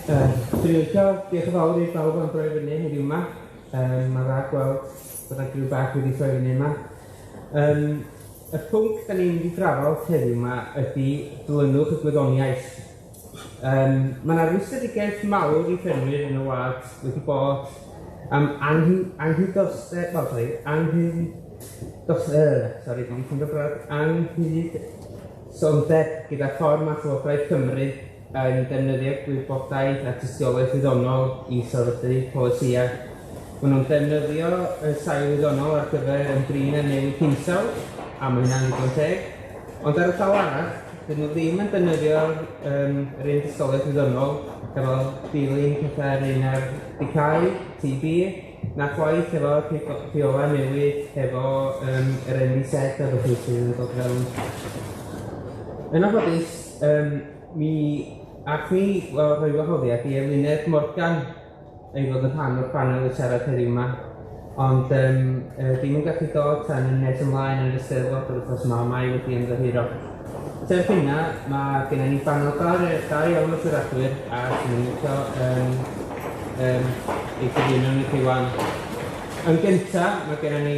Dwi'n licio, diolch yn fawr i bawb am droi fyny heddiw 'ma. Ma'n dda gweld bod 'na griw bach wedi troi fyny yma. Y pwnc 'dan ni'n mynd i drafod heddiw 'ma ydi dilynwch y gwyddoniaeth. Ma' 'na rwystredigaeth mawr i ffermwyr yn y wlad wedi bod am anghydoseb, wel sori, anghydos- sori, dwi 'di ffindo brawd, anghydysondeb gyda ffordd ma' Llywodraeth Cymru yn defnyddio gwybodaeth a tystiolaeth wyddonol i sefydlu polisïau. Ma' nw'n defnyddio y sail wyddonol ar gyfer ymdrin â newid hinsawdd, a ma' hynna'n ddigon teg, ond ar y llaw arall, dyn nhw ddim yn defnyddio'r yr un tystiolaeth wyddonol efo dilyn pethau yr un ar DCau, TB, na chwaith efo rheolau newydd hefo yr NVZ a felly sydd yn dod fewn. Yn anffodus, mi ath ni rhoi wahoddiad i Eluned Morgan ei fod yn rhan o'r panel i siarad heddiw 'ma, ond dim yn gallu dod tan yn nes ymlaen yn yr Eisteddfod yr wythnos yma, mae wedi ymddiheuro. Serch hynna, ma' gennym ni banel da iawn o siaradwyr a dwi'n licio eu cyflwyno nhw i chi ŵan. Yn gynta, mae gennym ni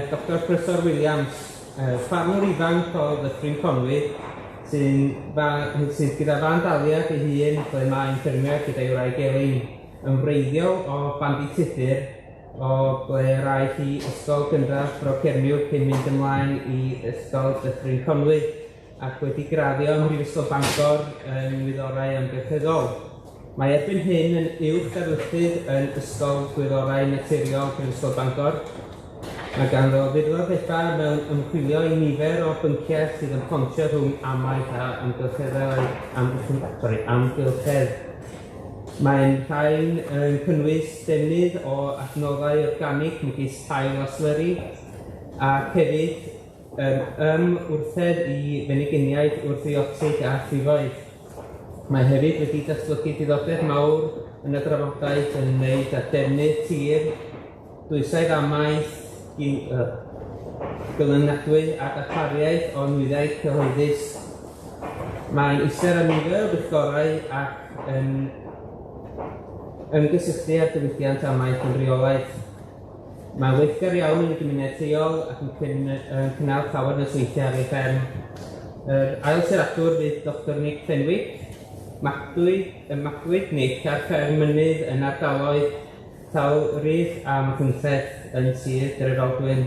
Doctor Prysor Williams, ffarmwr ifanc o Ddyffryn Conwy, sydd gyda fan daliad ei hun ble mae'n ffermio gyda'i wraig Elin, yn wreiddiol o Bandy Tudur, o ble yr aeth i Ysgol Gynradd Bro Cernyw cyn mynd ymlaen i Ysgol Dyffryn Conwy, ac wedi graddio ym Mhrifysgol Bangor yn Wyddorau Amgylcheddol. Mae erbyn hyn yn uwch ddarlithydd yn Ysgol Gwyddorau Naturiol Prifysgol Bangor. Mae ganddo ddiddordebau mewn ymchwilio i nifer o bynciau sydd yn pontio rhwng amaeth a amgylcheddau, sorry, amgylchedd. Mae'n rhain yn cynnwys defnydd o adnoddau organig megis tail a slyri, ac hefyd ymwrthedd i fenygyniaid wrthfiotig a phrifoedd. Mae hefyd wedi datblygu diddordeb mawr yn y drafodaeth yn ymwneud â defnydd tir, dwysedd amaeth, gylynadwy a darpariaeth o nwyddau cyhoeddus. Mae'n eistedd ar nifer o bwyllgorau ac yn ymgysylltu â'r diwydiant amaeth yn rheolaidd. Mae'n weithgar iawn yn y gymuned lleol ac yn cynnal llawer nosweithiau ar ei fferm. Yr ail siaradwr fydd Dr Nick Fenwick. Magwyd Nick ar fferm mynydd yn ardaloedd Talrydd a Machynlleth yn Sir Drefaldwyn,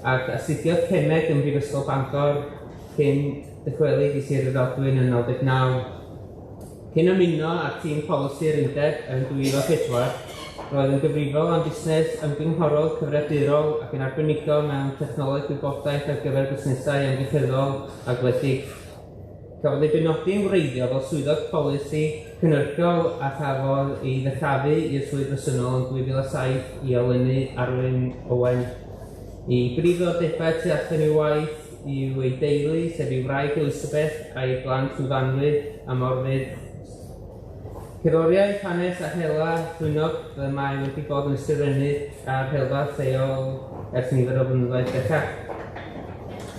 ac astudiodd cemeg ym Mhrifysgol Bangor cyn dychwelyd i Sir Drefaldwyn yn 99. Cyn ymuno â'r tîm polisi'r undeb yn 2004, roedd yn gyfrifol am busnes ymgynghorol cyfrifiadurol ac yn arbenigo mewn technoleg gwybodaeth ar gyfer busnesau amgylcheddol a gwledig. Cafodd ei benodi'n wreiddiol fel swyddog polisi cynhyrchiol a chafodd ei ddyrchafu i'r swydd bresennol yn 2007 i olynu Arwyn Owen. Ei brif ddiddordebau tu allan i'w waith yw ei deulu, sef ei wraig Elizabeth a'i blant Myfanwy a Morfudd. Cerddoriaeth, hanes a hela llwynog ble mae wedi bod yn ysgrifennu ar helfa lleol ers nifer o flynyddoedd bellach.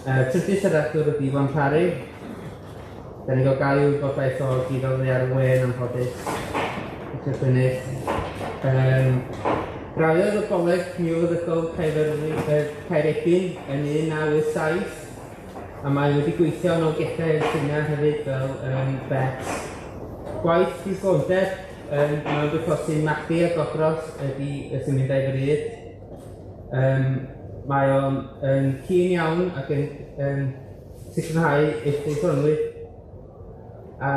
Trydydd siaradwr ydy Iwan Parry. Da ni'n cael gael wybodaeth o gyd oddi ar y we yn anffodus. Graddiodd o Goleg Milfeddygol Caeredin yn 1987, a mae wedi gweithio yn Nolgellau ers hynna hefyd fel vet. Gwaith ffrwythlondeb mewn bwycosyn magu a godros ydy sy'n mynd â'i fryd. Mae o'n yn keen iawn ac yn sicrhau effeithlonrwydd a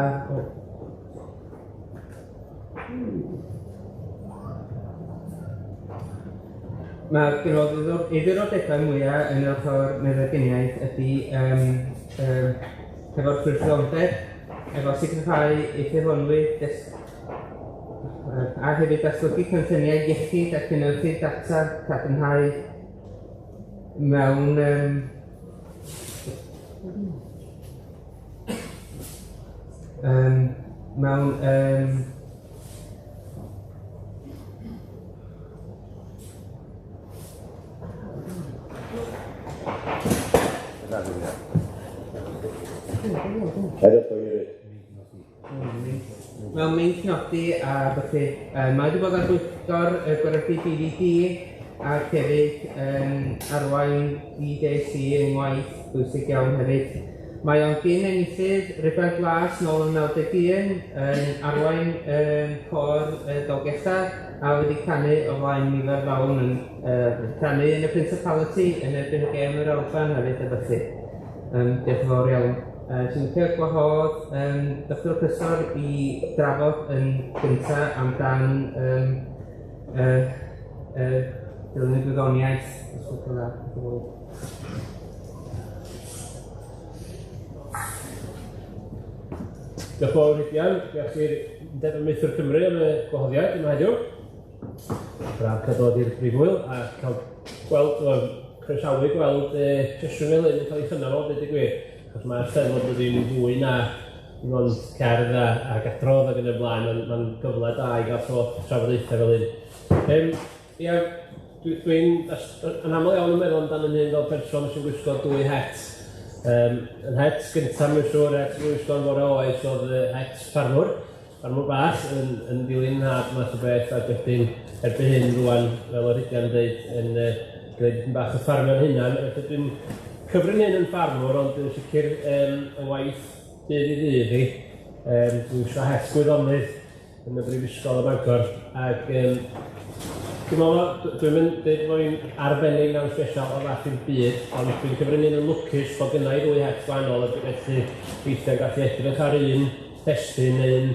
Mae gynno fo ei ddiddordebau mwyaf yn yr ochr meddyginiaeth ydy hefo'r ffrwythlondeb, efo sicrhau effeithlonrwydd a hefyd datblygu cynlluniau iechyd a cynhyrchu data cadarnhau mewn Mewn meincnodi a felly. Mae wedi bod ar bwyllgor y gwerthu DVD ac hefyd yn arwain DJC yng ngwaith bwysig iawn hefyd. Mae o'n gyn enillydd Rhuban Glas nôl yn 91, yn arwain yn côr y Dolgellau a wedi canu o flaen nifer fawr yn canu yn y Principality yn erbyn y gêm yr Alban hefyd a felly. Diolch yn fawr iawn. Dwi'n licio gwahodd Dr Prysor i drafod yn gyntaf amdan dilyn y gwyddoniaeth, os gwelwch yn dda. Diolch yn fawr, Rhidian. Diolch i'r Undeb Amaethwyr Cymru am y gwahoddiad yma heddiw. Braf cael dod i'r brifwyl a cael gweld, wel, croesawu gweld sesiwn fel hyn yn cael ei chynnal, dweud y gwir, achos mae'r Steddfod yn fwy na dim ond cerdd a, ac adrodd ac yn y blaen, mae'n ma gyfle da i gael tro trafodaethau fel hyn. Ia, dwi'n dwi yn aml iawn yn meddwl amdano hyn fel person sy'n gwisgo dwy het. Yn het gyntaf, mae'n siŵr, het sy'n gwisgo'n fore oes oedd het ffarmwr, ffarmwr bach yn, yn dilyn nhad math o beth, ac wedyn erbyn hyn rwan, fel oedd Rhidian yn dweud, yn gwneud dipyn bach o ffarmio'n hunan. Felly dwi'n cyfrin hyn yn ffarmwr, ond dwi'n sicr yn waith dydd i ddydd i. Dwi'n gwisgo het gwyddonydd yn y Brifysgol ym Mangor, ac dwi'n meddwl, dwi'n mynd dweud bod fi'n arbennig na'n special o fath i'r byd, ond dwi'n cyfrin hyn yn lwcus bod gynna i ddwy het gwahanol, ac felly weithiau'n gallu edrych ar un testun neu un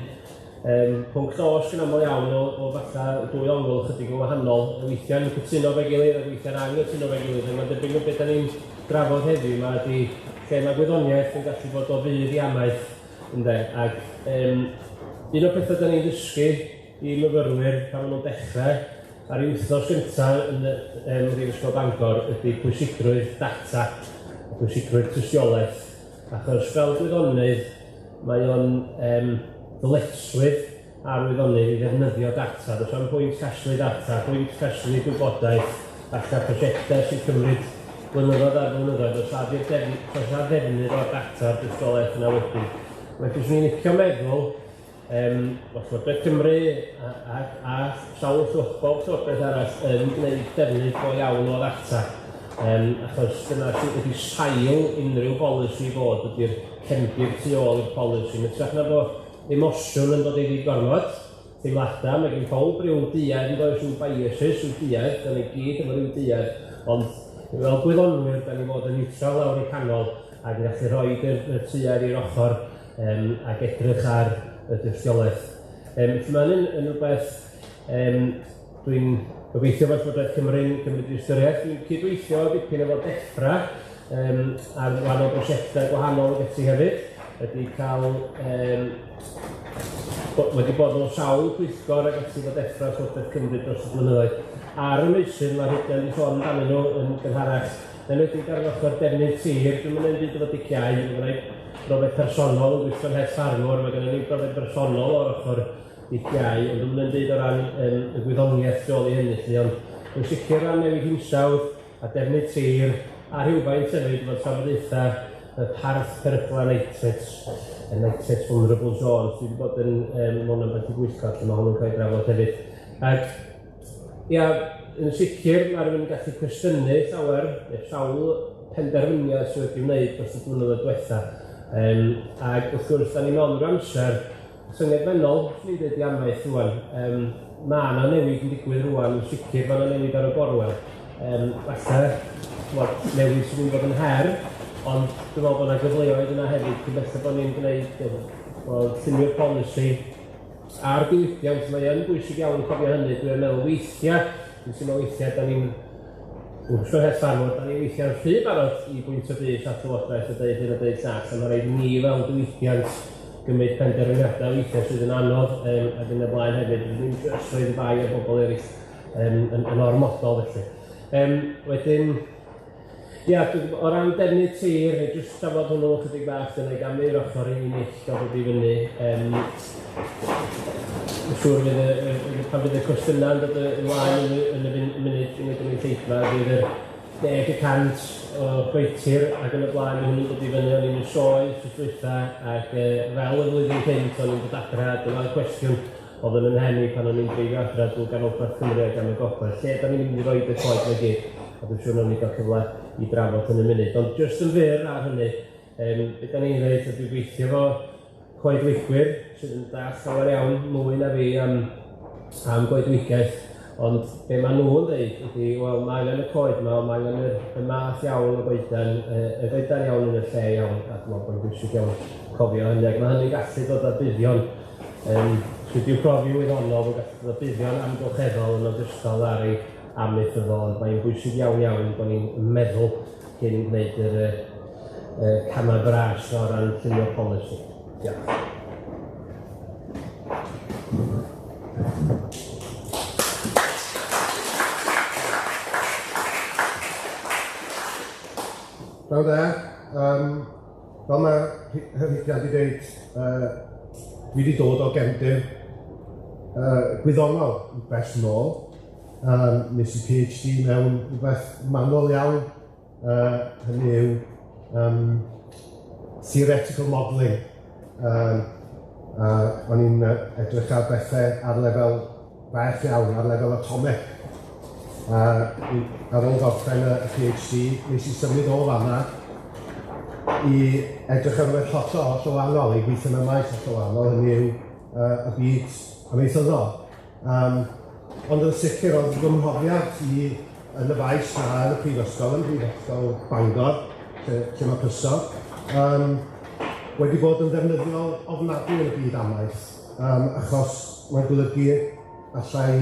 pwnc llosg yn aml iawn o fatha dwy ongl ychydig yn wahanol, weithiau'n cytuno efo'i gilydd ac weithiau'n anghytuno efo'i gilydd, a mae'n debyg o beth da ni'n drafod heddiw yma ydy lle mae gwyddoniaeth yn gallu bod o fudd i amaeth, ynde, ac un o'r pethau da ni'n ddysgu i myfyrwyr pan maen nhw'n dechrau ar eu wythnos gyntaf yn y Mhrifysgol Bangor ydy pwysigrwydd data, a pwysigrwydd tystiolaeth, achos fel gwyddonydd mae o'n ddyletswydd ar wyddonydd i ddefnyddio data. Does na'm pwynt casglu data, pwynt casglu gwybodaeth, falle prosiectau sy'n cymryd blynyddoedd ar flynyddoedd, os nad yw'r defn- os nad ddefnydd o'r data a'r dystiolaeth yna wedyn. Felly, swn i'n licio meddwl, bod Llywodraeth Cymru a, a, a sawl bob llywodraeth arall yn gwneud defnydd go iawn o ddata, achos dyna sydd wedi sail unrhyw bolisi i fod, ydy'r cefndir tu ôl i'r polisi. Yn hytrach na bod emosiwn yn dod iddi gormod, teimladau, mae gen pawb ryw duedd yn does, rhyw biases, rhyw duedd, da ni gyd efo rhyw duedd, ond fel gwyddonwyr, da ni fod yn neutral lawr yn canol ac yn gallu rhoi y tuedd i'r ochr ac edrych ar y dystiolaeth. Felly mae hynny'n yn rhywbeth dwi'n gobeithio bod Llywodraeth Cymru'n cymryd i ystyriaeth. Dwi'n cydweithio dipyn efo DEFRA ar wahanol brosiectau gwahanol ac ati hefyd. Wedi cael, wedi bod mewn sawl pwyllgor ac ati efo DEFRA Llywodraeth Cymru dros y blynyddoedd. Ar y meysydd mae Rhidian wedi sôn amdanyn nhw yn gynharach, yn enwedig ar yr ochr defnydd tir, dwi'm yn neud dim byd efo diciâu, mae gynna i brofiad personol yn gweithio'n het ffarmwr, mae gynna ni brofiad personol o'r ochr diciâu, ond dwi'm yn neud byd o ran y gwyddoniaeth tu ôl i hynny 'lly, ond yn sicr o ran newid hinsawdd a defnydd tir a rhywfaint hefyd efo trafodaethau y parth perygla nitrates, y nitrate vulnerable zones, dwi wedi bod yn mewn ambell i bwyllgor lle mae hwnnw'n cael ei drafod hefyd. Ac ia, yn sicr mae rhywun yn gallu cwestiynu llawer, neu sawl penderfyniad sydd wedi wneud dros y blynyddoedd diwetha. Ac wrth gwrs, da ni mewn rhyw amser tyngedfennol, swn i'n dweud i amaeth rŵan. Mae yna newid yn digwydd rŵan, yn sicr mae yna newid ar y gorwel. Falle, ch'mod, newid sy'n mynd i fod yn her, ond dwi'n meddwl bod yna gyfleoedd yna hefyd, cyn belled bod ni'n gwneud, wel, llunio'r polisi a'r diwydiant, mae yn bwysig iawn cofio hynny, dwi'n meddwl weithiau, dwi'n teimlo weithiau, da ni'n wrth het ffarmwr, da ni weithiau'n rhy barod i bwyntio bys at Llywodraeth a deud hyn a deud llall, a mae rhaid ni fel diwydiant gymryd penderfyniadau weithiau sydd yn anodd, ac yn y blaen hefyd, ddim jyst rhoid y bai ar bobl eraill yn ormodol felly. Wedyn, ia, o ran defnydd tir, neu jyst trafod hwnnw chydig bach, dyna i gamu i'r ochr i Nick gael dod i fyny. Yn siŵr fydd y, pan fydd y cwestiynau yn dod ymlaen yn y munud yn y gynulleidfa, fydd yr 10% o goetir ac yn y blaen, mae hwnnw'n dod i fyny, o'n i'n y sioe wrth dwytha, ac fel y flwyddyn cynt o'n i'n dod adra, dyma'r cwestiwn oedd yn 'y mhen i pan o'n i'n dreifio adra drwy ganolbarth Cymru ac am y gogledd, lle da ni'n mynd i roid y coed 'ma i gyd? A dwi'n siŵr nawn ni gael cyfle i drafod yn y munud. Ond jyst yn fyr ar hynny, be da ni'n ddeud ydy gweithio efo coedwigwyr sydd yn dallt llawer iawn mwy na fi am am goedwigaeth, ond be maen nhw'n dweud ydy, wel, mae angen y coed yma, ond mae angen y math iawn o goedan, y goedan iawn yn y lle iawn, a dwi'n meddwl bod yn bwysig iawn cofio hynny, ac mae hynny'n gallu dod â buddion, sydd wedi'w profi wyddonol, mae'n gallu dod â buddion amgylcheddol yn ogystal â rhai amaethyddol, ond mae'n bwysig iawn iawn bod ni'n meddwl cyn gwneud yr camau bras o ran llunio polisi. Diolch. Pnawn da, fel mae Rhidian wedi dweud, dwi wedi dod o gefndir gwyddonol bell nôl. Nes i PhD mewn rhywbeth manwl iawn, hynny yw theoretical modelling. O'n i'n edrych ar bethau ar lefel bell iawn, ar lefel atomic. Ar ôl gorffen y PhD, nes i symud o fanna i edrych ar rywbeth hollol, hollol wahanol, i gweithio mewn maes hollol wahanol, hynny yw y byd amaethyddol. Ond yn sicr oedd fy mhrofiad i yn y faes na yn y prifysgol, yn Prifysgol Bangor, lle mae Prysor, wedi bod yn ddefnyddiol ofnadwy yn y byd amaeth, achos mae'n golygu allai,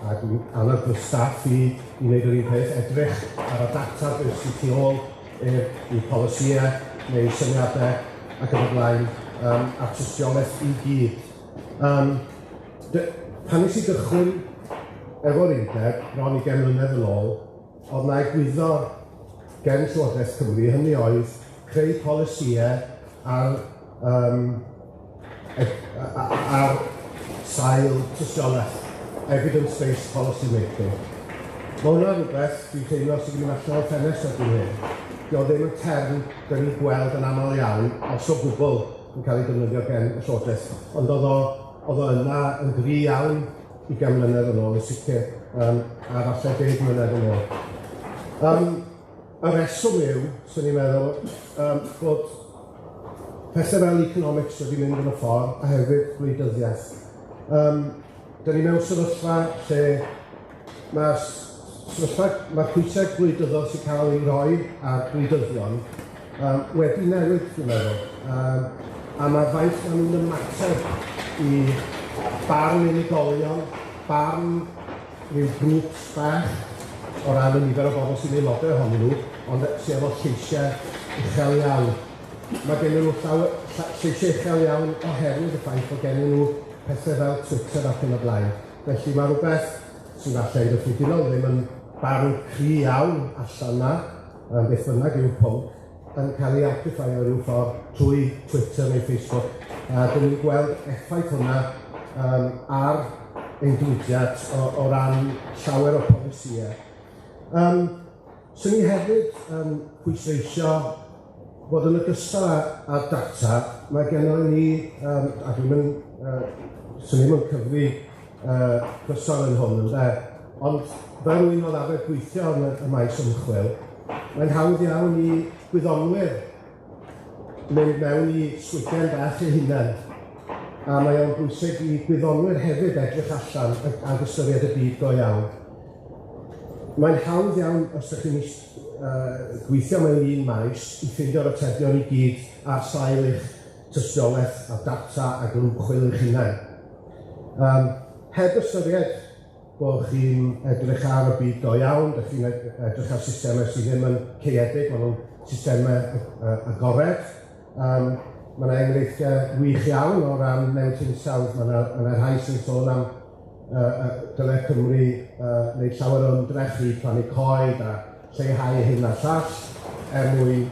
a dwi'n annog fy staff i wneud yr un peth, edrych ar y data beth sydd tu ôl i'r polisïau neu syniadau ac yn y blaen, a tystiolaeth i gyd. Pan nes i gychwyn efo'r undeb, bron 20 mlynedd yn ôl, oedd 'na egwyddor gen Llywodraeth Cymru, hynny oedd creu polisïau ar ar sail tystiolaeth, evidence-based policy making. Mae hwnna'n rhywbeth dwi'n teimlo sydd wedi mynd allan o'r ffenest erbyn hyn. Dio ddim yn term 'dan ni'n gweld yn aml iawn, os o gwbl, yn cael ei defnyddio gen y Llywodraeth. Ond oedd o yna yn gry iawn 20 mlynedd yn ôl yn sicr, a falle 10 mlynedd yn ôl. Y reswm yw, swn i'n meddwl, bod pethau fel economics wedi mynd yn y ffordd, a hefyd gwleidyddiaeth. Dyn ni mewn sefyllfa lle mae'r sefyllfa, mae'r pwysau gwleidyddol sy'n cael ei roi ar gwleidyddion wedi newid, dwi'n meddwl. A mae faint maen nhw'n ymateb i barn unigolion, barn rhyw grŵp bach o ran y nifer o bobl sy'n aelodau ohonyn nhw, ond sydd efo lleisiau uchel iawn. Mae gen nhw lleisiau uchel iawn oherwydd y ffaith bod gen nhw pethau fel Twitter ac yn y blaen. Felly mae rhywbeth sy'n falle yn gyffredinol ddim yn barn cry iawn allan na, beth bynnag yw'r pwnc, yn cael ei amplifio ryw ffordd trwy Twitter neu Facebook. A dyn ni'n gweld effaith hwnna ar ein diwydiant o ran llawer o polisïau. Swn i hefyd yn pwysleisio bod yn ogystal â data, mae gennym ni, a dwi'n mynd, swn i'm yn cyfri Prysor yn hwn, ynde, ond fel rywun oedd arfer gweithio yn y maes ymchwil, mae'n hawdd iawn i gwyddonwyr mynd mewn i swigen bach eu hunain, a mae o'n bwysig i gwyddonwyr hefyd edrych allan ag ystyried y byd go iawn. Mae'n hawdd iawn os ydych chi'n gweithio mewn un maes i ffeindio'r atebion i gyd ar sail eich tystiolaeth a data ac ymchwil eich hunain. Heb ystyried bod chi'n edrych ar y byd go iawn, dych chi'n edrych ar systemau sydd ddim yn caeedig, maen nhw'n systemau agored. Mae yna enghreifftiau wych iawn o ran newid hinsawdd, mae yna rhai sy'n sôn am dylai Cymru wneud llawer o ymdrech i plannu coed a lleihau hyn a'r llall er mwyn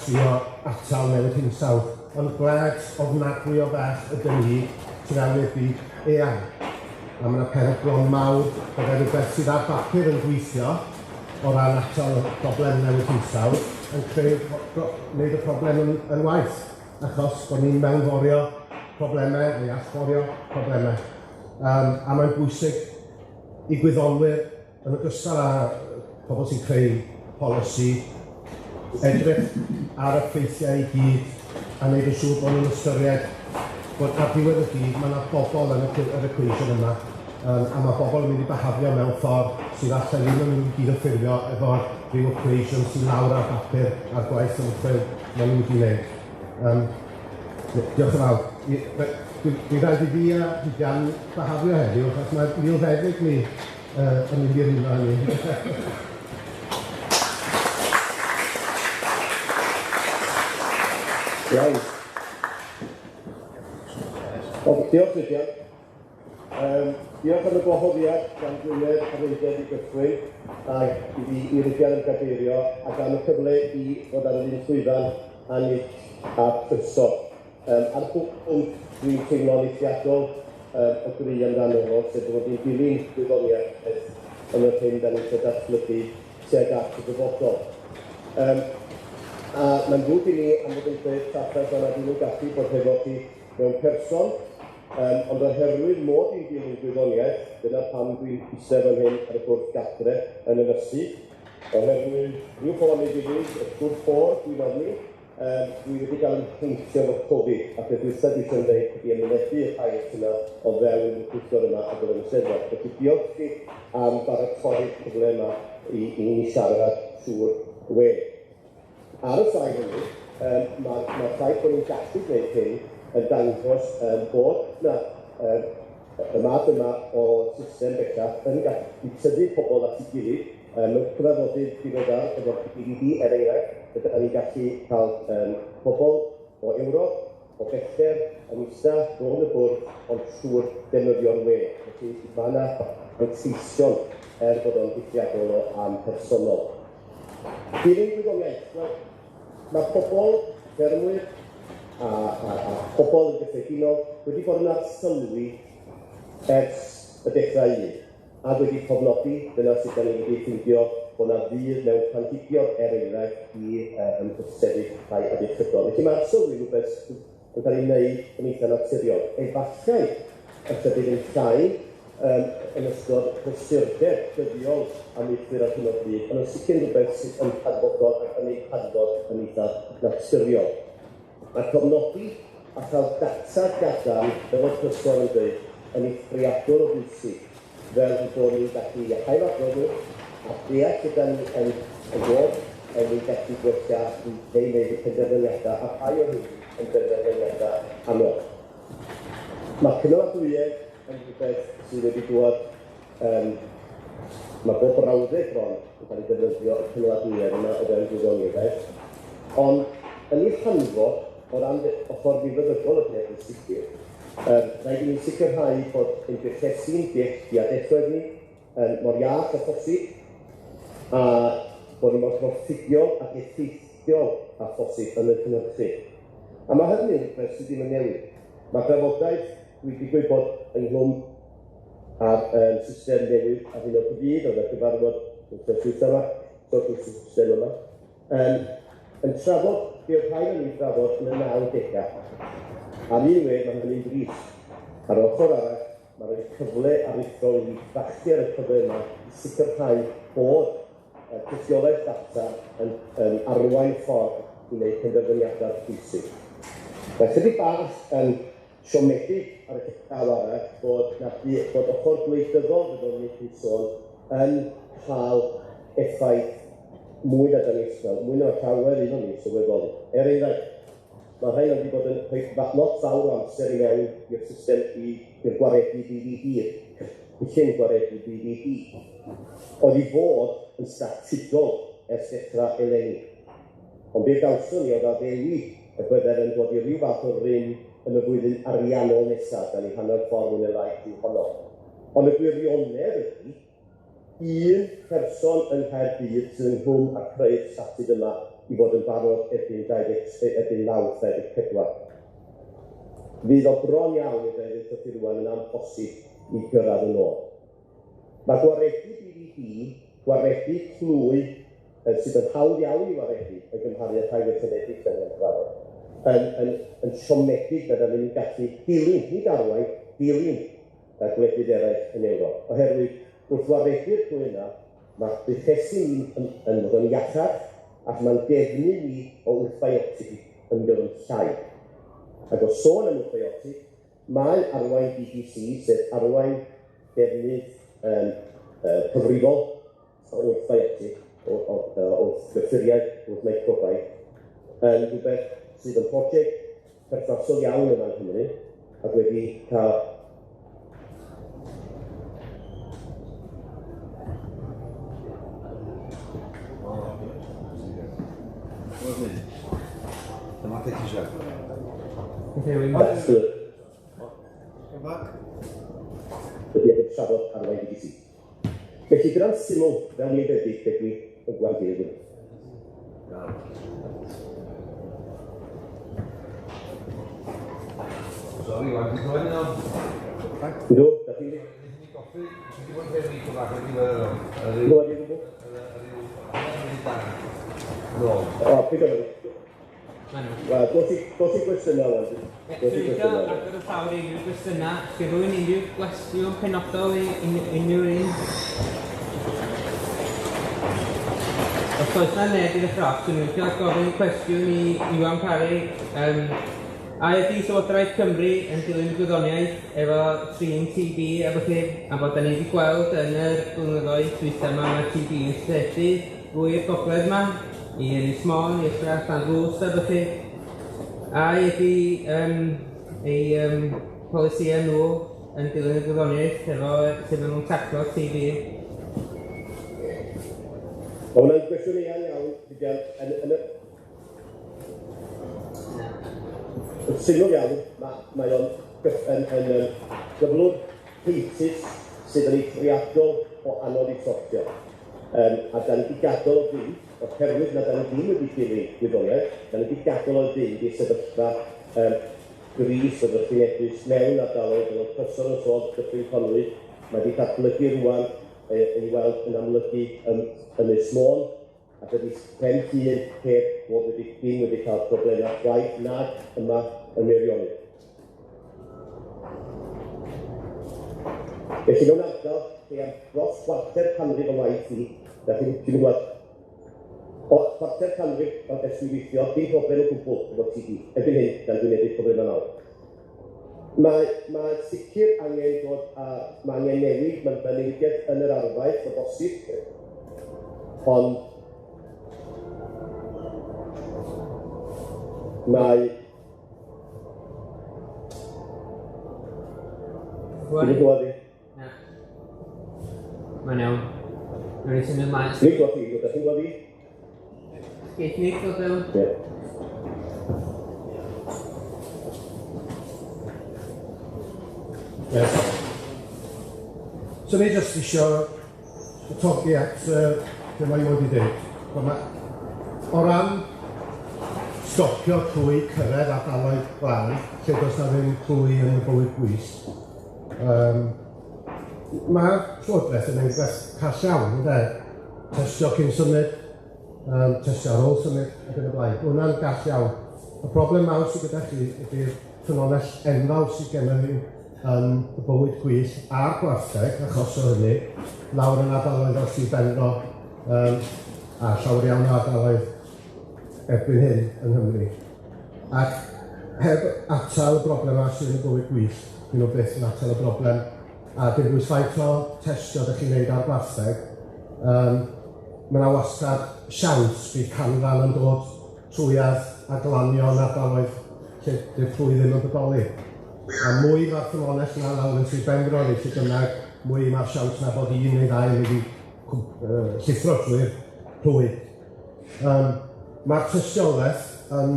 trio atal newid hinsawdd. Ond gwlad ofnadwy o fach ydyn ni tu fewn i'r byd eang. A mae yna peryglon mawr byddai rhywbeth sydd ar bapur yn gweithio o ran atal y broblem newid hinsawdd yn creu, wneud y problem yn waeth, achos bod ni'n mewnforio problemau neu allforio problemau. A mae'n bwysig i gwyddonwyr, yn ogystal â pobl sy'n creu polisi, edrych ar y ffeithiau i gyd a wneud yn siŵr bod nhw'n ystyried bod ar ddiwedd y dydd mae yna bobl yn yr equation yma, a mae bobl yn mynd i behafio mewn ffordd sydd falle ddim yn mynd i gyd-ffurfio efo rhyw equation sy'n lawr ar bapur a'r gwaith ymchwil maen nhw wedi wneud. Diolch yn fawr. Dwi'n rhaid i fi a Rhidian behafio heddiw, achos mae'r milfeddyg ni yn mynd i ymuno â ni. Iawn. Diolch, Rhidian. Diolch am y gwahoddiad gan Gwynedd a Rhyded i gychwyn, ac i fi i Rhidian yn gadeirio, ac am y cyfle i fod ar yr un llwyfan a Nick a Prysor. Ar bwnc dwi'n teimlo'n eithriadol o gry amdano fo, sef bod ni'n dilyn gwyddoniaeth yn yr hyn da ni'n eisiau datblygu tuag at y dyfodol. A mae'n ddrwg i ni am fod yn dweud trafferth ond nad ydyn nhw'n gallu bod hefo chi mewn person, ond oherwydd mod i'n dilyn gwyddoniaeth, dyna pam dwi'n eistedd fan hyn ar y bwrdd gadre yn ynysu, oherwydd rhyw ffordd neu gilydd, y trwy'r ffordd dwi'n ofni, dwi wedi cael yn heintio efo Covid, a beth dwytha dwi eisiau dweud ydy ymwynebu y haint yna o fewn y pwyllgor yma a bod yn y Steddfod. Felly diolch chi am baratoi'r cyfle yma i ni siarad trwy'r we. Ar y sail hynny, mae'r ffaith bod ni'n gallu gwneud hyn yn dangos bod na, y math yma o system bellach yn gallu tynnu pobl at ei gilydd. Mewn cyfarfodydd diweddar efo'r PPDB er enghraifft, ydyn ni'n gallu cael pobl o Ewrop, o bellter, yn eistedd rownd y bwrdd, ond trwy'r defnyddio'r we. Felly mae yna manteision er bod o'n eithriadol o amhersonol. Dilyn gwyddoniaeth, wel, mae pobl, ffermwyr a pobl yn gyffredinol wedi bod yn arsylwi ers y dechrau un, a wedi cofnodi, dyna sut da ni wedi ffeindio bod yna fudd mewn planhigion er enghraifft i ymgorffsefyll rhai afiechydon. Felly mae arsylwi rhywbeth yn cael ei wneud yn eitha naturiol. Efallai ychydig yn llai yn ystod prysurdeb dyddiol amaethwyr ar hyn o bryd, ond yn sicr rhywbeth sydd yn hanfodol ac yn ei hanfod yn eitha naturiol. Mae cofnodi a chael data gadarn, fel oedd Prysor yn dweud, yn eithriadol o bwysig, fel bod ni'n gallu ailadrodd nhw a deall gyda ni yn dod er mwyn gallu gwella neu wneud y penderfyniadau, a rhai o hyn yn benderfyniadau anodd. Mae cynaladwyedd yn rhywbeth sydd wedi dod, mae bob brawddeg bron yn cael ei defnyddio y cynaladwyedd yma o fewn gwyddoniaeth, ond yn ei hanfod o ran ochr milfeddygol y peth yn sicr, rhaid i ni sicrhau bod ein buchesi'n diadellwedd ni mor iach â phosib, a bod ni mor broffidiol ac effeithiol â phosib yn y cynhyrchu. A mae hynny'n rhywbeth sydd ddim yn newid. Mae drafodaeth dwi wedi gwybod ynghlwm â'r system newydd ar hyn o bryd, oedd y cyfarfod wythnos dwytha yma, sort system yma, yn trafod, be oedd rhaid yn ei drafod yn y 90au. Ar un we, mae hynny'n drist. Ar yr ochr arall, mae'n rhoi cyfle aruthrol i ni fachu ar y cyfle yma i sicrhau bod tystiolaeth data yn arwain ffordd i wneud penderfyniadau pwysig. Mae chydig bach yn siomedig ar y llaw arall bod ochr gwleidyddol, fyddwn ni'n chi'n sôn, yn cael effaith mwy na dan ni ysgol, mwy na llawer un o'n ni sylweddoli. Er enghraifft, mae rhai wedi bod yn rhoi lot fawr o amser i mewn i'r system i'r gwaredu DVD, cynllun gwaredu DVD. Oedd i fod yn statudol ers dechrau eleni. Ond be gawson ni oedd addewid y byddai yn dod i ryw fath o rym yn y flwyddyn ariannol nesaf, dan ni hanner ffordd mwy neu lai drwy honno. Ond y gwirionedd ydy, un person yng Nghaerdydd sydd ynghlwm â creu'r statud yma i fod yn barod erbyn Mawrth 24. Fydd o bron iawn i ddweud wrth rwan yn amhosib i gyrraedd yn ôl. Mae gwaredu DVD gwaredu clwy sydd yn hawdd iawn i waredu yn gymharu â rhai weithrededig sy'n yn trafod, yn siomedig nad ydym ni'n gallu dilyn, nid arwain, dilyn y gwledydd eraill yn Ewrop. Oherwydd wrth waredu'r clwy yna, mae buchesi ni'n yn dod yn iachach ac mae'n defnydd ni o wrthbiotig yn mynd yn llai. Ac o sôn am wrthbiotig, mae arwain DDC, sef arwain defnydd cyfrifol o wrthbiotig, o gyffuriau, wrth microbau, yn rhywbeth sydd yn prosiect perthnasol iawn yma yng Nghymru ac wedi cael Dyma beth eisiau. Wedi bod trafod arwain DDC. Felly gyda'n sylw fel ni'n debyg be dwi yn gweld i ddweud. Sori, wan, ti'n clywed yno? Ydw, da chi'n Nes i goffi, ti wedi bod yn rhewi to bach yn diwedd yno. Clywed i gwbl? Nôl. O, pigo fyny. Wel, dos i gwestiynau wan. Dos i gwestiynau. Agor y llawr i unrhyw gwestiynau. Sgyn rhywun unrhyw gwestiwn penodol i unrhyw un? Os oes na neb i ddechrau off, swn i'n licio gofyn cwestiwn i Iwan Parry. A ydy Llywodraeth Cymru yn dilyn gwyddoniaeth efo trin TB efo chi? A bod da ni wedi gweld yn yr blynyddoedd dwytha yma, mae TB yn lledu fwy i'r gogledd yma, i Ynys Môn, i Ystrad, Llanrwst efo chi. A ydy eu polisïau nhw yn dilyn y gwyddoniaeth efo sut maen nhw'n taclo TB? Mae hwnna'n gwestiwn eang iawn, Rhidian. Yn syml iawn, mae o'n yn gyflwr heintus sydd yn eithriadol o anodd i sortio. A da ni wedi gadael o fynd, oherwydd na da ni ddim wedi dilyn gwyddoniaeth, da ni wedi gadael o fynd i sefyllfa gris o drychinebus mewn ardaloedd fel cyson yn sôn Dyffryn Conwy, mae wedi datblygu rŵan ei weld yn amlygu yn Ynys Môn, a dydy pen Llŷn heb fod wedi ddim wedi cael problemau chwaith nag yma yn Meirionnydd. Felly mewn ardal lle am dros chwarter canrif o waith i, da chi'n gwybod, o chwarter canrif o ers i weithio, dim problem o gwbl efo TB. Erbyn hyn, dan dwi'n wynebu problemau mawr. Mae sicr angen dod a mae angen newid, mae newidiad yn yr arfaeth o bosib, ond mae Dwi'n glywed i. Na. Mae'n iawn. Rwy'n ni symud ymlaen. Dwi'n glywed i, ydych chi'n glywed i? Geith Nick ddod fewn? Ie. Yes. So ni jyst isio togi at be mae wedi dweud. O ran stopio clwy cyrraedd ardaloedd glân, lle does na ddim clwy yn y bywyd gwyllt, mae'r Llywodraeth yn gwneud beth call iawn, ynde? Testio cyn symud, testio ar ôl symud, ac yn y blaen. Mae hwnna'n gall iawn. Y broblem mawr sydd gyda chi ydy'r ffynhonnell enfawr sydd gennym ni yn y bywyd gwyllt a'r gwartheg, achos o hynny, lawr yn ardaloedd fel Sir Benfro, a llawer iawn o ardaloedd erbyn hyn yng Nghymru. Ac heb atal y broblem yma sydd yn y bywyd gwyllt, dyn nhw byth yn atal y broblem. A dim bwys faint o testio ydych chi'n neud ar gwartheg, mae yna wastad siawns bydd canran yn dod trwyad a glanio yn ardaloedd lle dy'r clwy ddim yn bodoli. A mwy mae'r ffynhonnell yna lawr yn Sir Benfro neu lle bynnag, mwy mae'r siawns na bod un neu ddau yn mynd i llithro trwy'r clwy. Mae'r tystiolaeth yn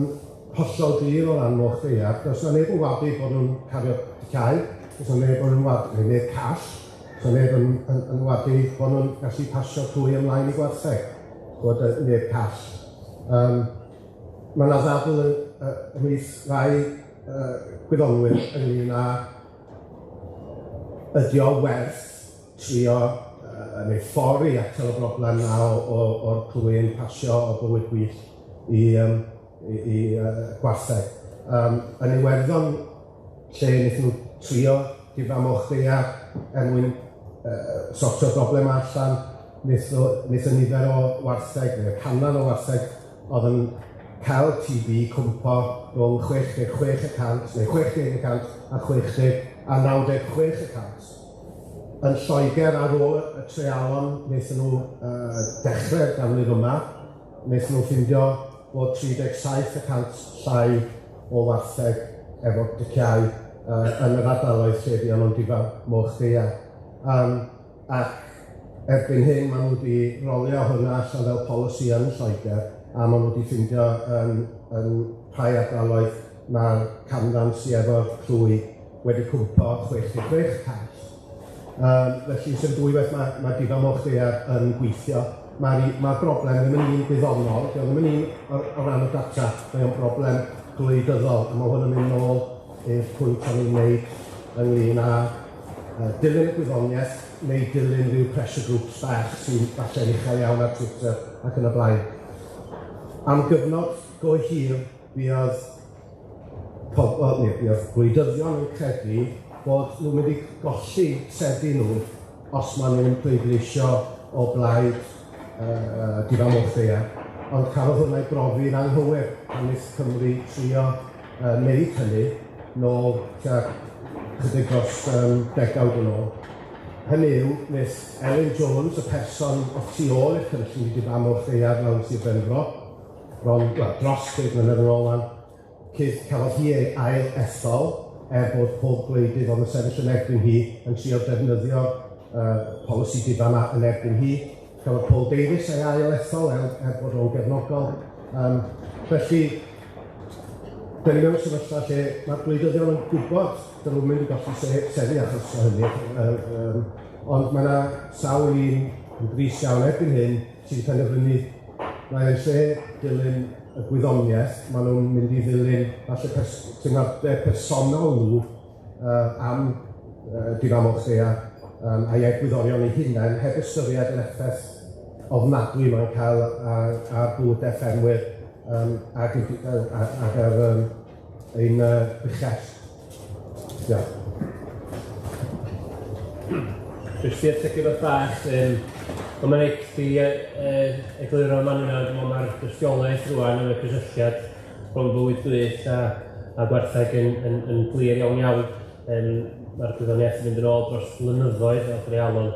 hollol glir o ran moch daear. Does na neb yn wadu bod nhw'n cario cau, does na neb yn wadu, neu neb call, does na neb yn wadu bod nhw'n gallu pasio clwy ymlaen i gwartheg, bod neb call. Mae yna ddadl ymhlith rhai gwyddonwyr ynglyn â ydi o werth trio neu ffordd i atal y broblem 'na o'r clwy yn pasio o bywyd gwyllt i gwartheg. Yn Iwerddon, lle wnaethon nhw trio difa moch daear er mwyn sortio'r broblem allan, wnaeth y nifer o wartheg, neu y canran o wartheg oedd yn cael TB cwmpo rhwng 66% neu 60% a 60 a 96%. Yn Lloegr, ar ôl y treialon wnaethon nhw dechrau'r ganrif yma, wnaethon nhw ffindio bod 37% llai o wartheg efo diciâu yn yr ardaloedd lle fuon nhw'n difa moch daear. Ac erbyn hyn, maen nhw wedi rolio hwnna allan fel polisi yn Lloegr, a maen nhw wedi ffindio yn rhai ardaloedd mae'r canran sy efo'r clwy wedi cwmpo 66%. Felly, sy'n dwywaith mae difa moch daear yn gweithio. Mae'r broblem ddim yn un gwyddonol, dio ddim yn un o ran y data, mae o'n broblem gwleidyddol, a mae hwn yn mynd nôl i'r pwynt o'n i'n wneud ynglyn â dilyn y gwyddoniaeth neu dilyn rhyw pressure groups bach sy'n falle'n uchel iawn ar Twitter ac yn y blaen. Am gyfnod go hir, buodd pobl, neu buodd gwleidyddion yn credu bod nhw'n mynd i golli seddi nhw os maen nhw'n pleidleisio o blaid difa moch daear. Ond cafodd hwnna ei brofi'n anghywir pan wnaeth Cymru trio wneud hynny nôl tua chydig dros degawd yn ôl. Hynny yw, wnaeth Elin Jones, y person o tu ôl i'r cynllun difa moch daear mewn Sir Benfro, bron, wel, dros 10 mlynedd yn ôl wan, cafodd hi ei ail ethol, er bod pob gwleidydd oedd yn sefyll yn erbyn hi yn trio defnyddio polisi difa yma yn erbyn hi. Cafodd Paul Davies ei ail ethol er bod o'n gefnogol. Felly, dyn ni mewn sefyllfa lle mae'r gwleidyddion yn gwybod dyn nhw'n mynd i golli seddi achos o hynny, ond mae yna sawl un yn drist iawn erbyn hyn sydd wedi penderfynu mae yn lle dilyn y gwyddoniaeth, maen nhw'n mynd i ddilyn falle teimladau personol nhw am difa moch daear a'i egwyddorion eu hunain, heb ystyried yr effaith ofnadwy mae'n cael ar bywydau ffermwyr ac ar ein buchell. Diolch. Jyst i ategu rhywbeth bach, ond mae'n eich di egluro yma yna, dwi'n meddwl mae'r dystiolaeth rŵan yn y cysylltiad rhwng bywyd gwyllt a gwartheg yn glir iawn iawn. Mae'r gwyddoniaeth yn mynd yn ôl dros blynyddoedd o dreialon.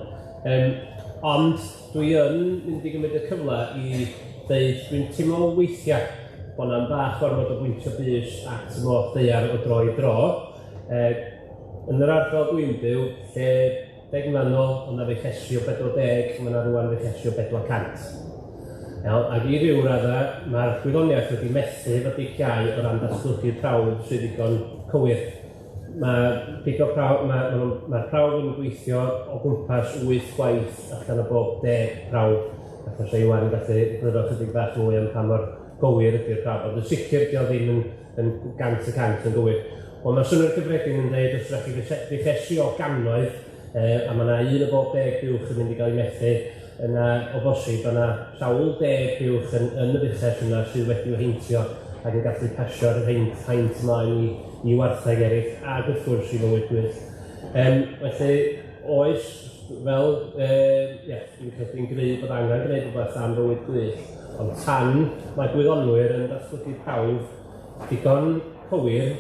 Ond dwi yn mynd i gymryd y cyfle i ddeud dwi'n teimlo weithiau bod yna'n bach ormod o bwyntio bys at y moch daear o dro i dro. Yn yr ardal dwi'n byw, lle 10 mlynedd nôl, oedd 'na fuchesi o 40, mae yna rŵan fuchesi o 400. Iawn, ac i ryw raddau, mae'r gwyddoniaeth wedi methu efo diciâu o ran datblygu prawf sydd ddigon cywir. Mae pigo prawf, mae'r prawf yn gweithio o gwmpas 8 gwaith allan o bob 10 prawf. Ac os Iwan yn gallu egluro chydig bach mwy am pa mor gywir ydy'r prawf, ond yn sicr dio ddim yn 100% yn gywir. Ond mae synnwyr cyffredin yn dweud os ydych chi fuchesi o gannoedd, a mae yna un o bob 10 buwch yn mynd i gael ei methu, yna o bosib yna sawl 10 buwch yn y fuches yna sydd wedi'w heintio ac yn gallu pasio'r haint mlaen i wartheg eraill ac wrth gwrs i fywyd gwyllt. Felly oes, fel, dwi'n credu'n gryf bod angen gwneud rhywbeth am fywyd gwyllt, ond tan mae gwyddonwyr yn datblygu prawf digon cywir,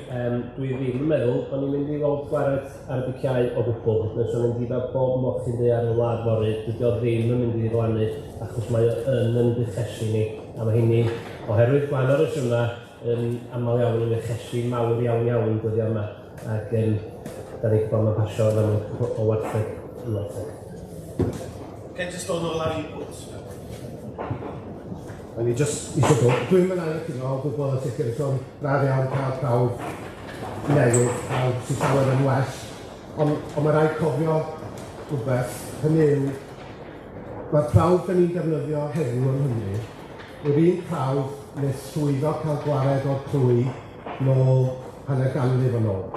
dwi ddim yn meddwl bod ni'n mynd i weld gwared ar y diciâu o gwbl. Nes o'n mynd i fel bob mochyn daear yn y wlad fory, dydy o ddim yn mynd i ddiflannu, achos mae o yn buchesi ni, a mae hynny, oherwydd gwahanol resymau, yn aml iawn yn fuchesi mawr iawn iawn dyddiau yma, ac da ni'n gwybod mae'n pasio fan o wartheg i wartheg. Can I just dod nôl ar un pwynt? O'n i just eisiau dod. Dwi'n mynd anghytuno o gwbl yn sicr, so braf iawn cael prawf newydd, prawf sy'n llawer yn well. Ond mae rhaid cofio rhywbeth, hynny yw, mae'r prawf da ni'n defnyddio heddiw yng Nghymru, yw'r un prawf nes llwyddo cael gwared o'r clwy nôl hanner ganrif yn ôl.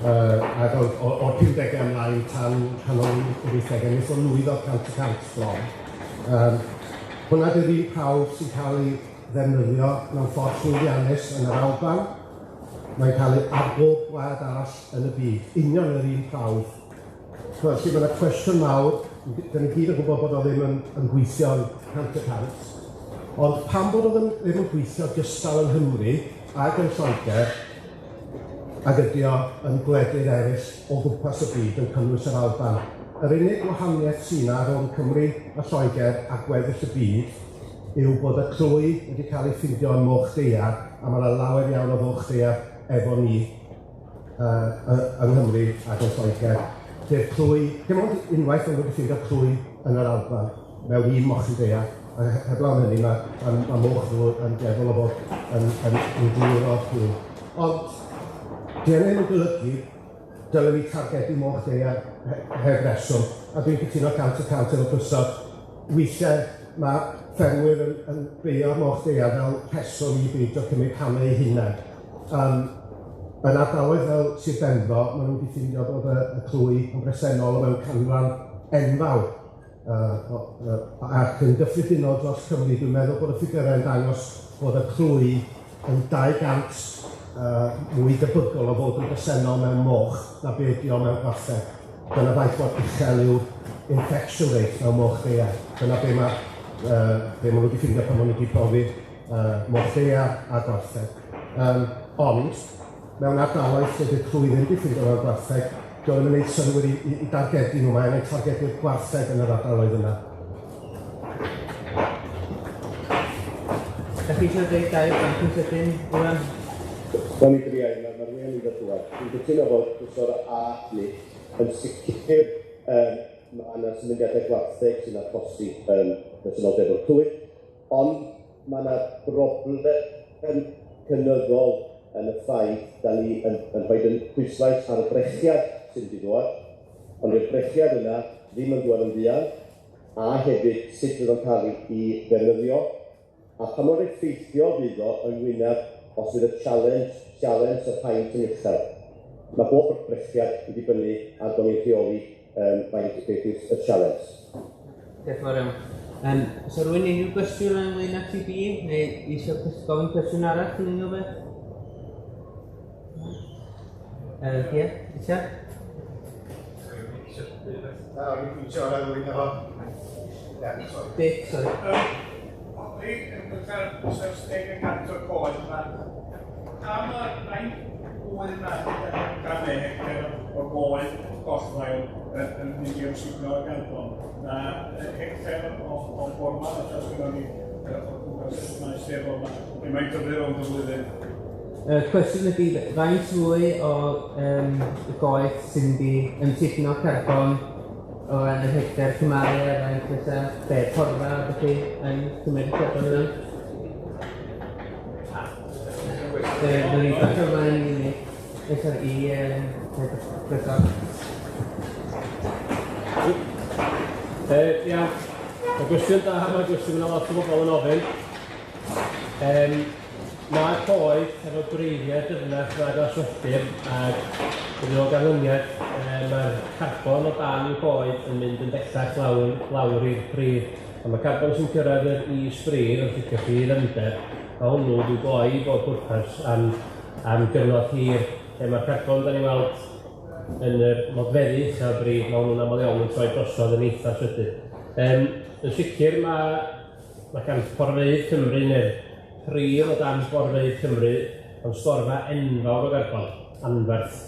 Ac o'r 50au ymlaen tan canol yr 80au, wnaeth o lwyddo 100% bron. Hwnna 'di'r un prawf sy'n cael ei ddefnyddio mewn ffordd llwyddiannus yn yr Alban. Mae'n cael ei ar bob gwlad arall yn y byd, union yr un prawf. Felly mae yna cwestiwn mawr, dyn ni gyd yn gwybod bod o ddim yn gweithio'n 100%, ond pam bod o ddim yn gweithio gystal yng Nghymru ag yn Lloegr, ag ydi o yn gwledydd eraill o gwmpas y byd yn cynnwys yr Alban. Yr unig wahaniaeth sy'n yna rhwng Cymru a Lloegr a gweddill y byd yw bod y clwy wedi cael ei ffindio yn moch daear, a mae yna lawer iawn o foch daear efo ni yng Nghymru ac yn Lloegr. Dy'r clwy, dim ond unwaith ond wedi ffindio clwy yn yr Alban, mewn un mochyn daear, a heblaw am hynny ma' moch nhw yn dueddol o fod yn glir o'r clwy. Ond di hynny ddim yn golygu dylen ni targedu moch daear heb reswm, a dwi'n cytuno 100% efo Prysor. Weithiau mae ffermwyr yn beio'r moch daear fel rheswm i beidio cymryd camau eu hunain. Yn ardaloedd fel Sir Benfro, maen nhw wedi ffeindio bod y clwy yn bresennol mewn canran enfawr. Ac yn gyffredinol dros Cymru, dwi'n meddwl bod y ffigyrau yn dangos bod y clwy yn 200 mwy debygol o fod yn bresennol mewn moch na be ydi o mewn gwartheg. Dyna faint mor uchel yw'r infection rate mewn moch daear. Dyna be ma' nhw wedi ffeindio pan maen nhw wedi profi moch daear a gwartheg. Ond, mewn ardaloedd lle dy'r clwy ddim wedi ffeindio mewn gwartheg, dio ddim yn gwneud synnwyr i dargedu nhw, mae angen targedu'r gwartheg yn yr ardaloedd yna. Dach chi eisiau dweud gair bach yn sydyn, Iwan? Wel, mi driai, ma' rhywun yn mynd dŵad. Dwi'n cytuno fod Prysor a Nick yn sicr mae yna symudiadau gwartheg sy'n achosi presenoldeb o'r clwy, ond mae yna broblem cynyddol yn y ffaith da ni yn rhoi yn pwyslais ar y brechiad sy'n mynd i ddod, ond yw'r brechiad yna ddim yn dŵad yn fuan, a hefyd sut fydd o'n cael ei ddefnyddio, a pa mor effeithiol fydd o yn wyneb os fydd y challenge yr haint yn uchel. Mae bob brechiad yn dibynnu ar bod ni'n rheoli faint beth yw'r challenge. Diolch yn fawr iawn. So rhywun unrhyw gwestiwn ynglyn â TB, neu eisiau gofyn cwestiwn arall yn unrhyw beth? Ie, eisiau? Na, o'n i'n pwyntio ar rywun efo... Ie, sori. Dick, sorry. O'n i'n cael 70% o'r coed yma. Am y faint fwy na 100 hectar o goed collddail yn mynd i amsugno y garbon, na hectar o borfa, os gynnon ni o gwmpas y maes efo yma. Mae'n tyfu rownd y flwyddyn. Y cwestiwn ydy, faint fwy o goed sy'n mynd i ymsugno carbon o ran yr hectar cymharu a faint fysa be porfa a felly yn cymryd y carbon yna? Dwi'n ni'n pasio ymlaen i ni. Sorry, i Prysor. Iawn. Mae gwestiwn da, mae gwestiwn yna lot o bobl yn ofyn. Mae coed efo gwreiddiau dyfnach na glaswelltir, ac wedyn o ganlyniad mae'r carbon o dan i'w coed yn mynd yn bellach lawr i'r pridd. A mae carbon sy'n cyrraedd yr is-bridd, os ydych chi i ddyfnder, mae hwnnw wedi gloi i bob pwrpas am gyfnod hir, lle mae'r carbon da ni'n weld yn yr modfeddi uchel bridd, mae hwnnw'n aml iawn yn troi drosodd yn eitha sydyn. Yn sicr mae gan Porfeydd Cymru neu'r pridd o dan Borfeydd Cymru yn storfa enfawr o garbon, anferth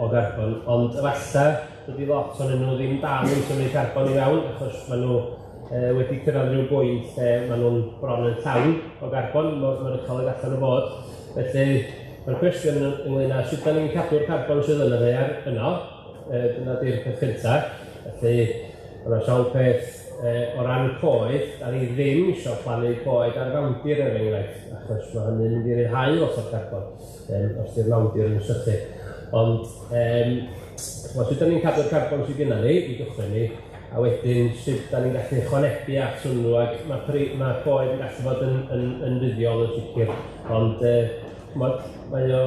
o garbon, ond efallai dydy lot ohonyn nhw ddim dal yn symud carbon i fewn, achos maen nhw wedi cyrraedd rhyw bwynt lle maen nhw'n bron yn llawn o garbon, mor uchel y gallan nhw fod. Felly mae'r cwestiwn ynglyn â sut da ni'n cadw'r carbon sydd yn y ddaear yno, dyna di'r peth cyntaf. Felly mae yna sawl peth o ran coed, da ni ddim eisiau plannu coed ar fawndir er enghraifft, achos mae hynny'n mynd i ryddhau lot o'r carbon, os di'r mawndir yn sychu. Ond sut da ni'n cadw'r carbon sydd gennym ni i gychwyn ni, a wedyn sut da ni'n gallu ychwanegu at hwnnw, ac mae coed yn gallu fod yn fuddiol yn sicr, ond mae o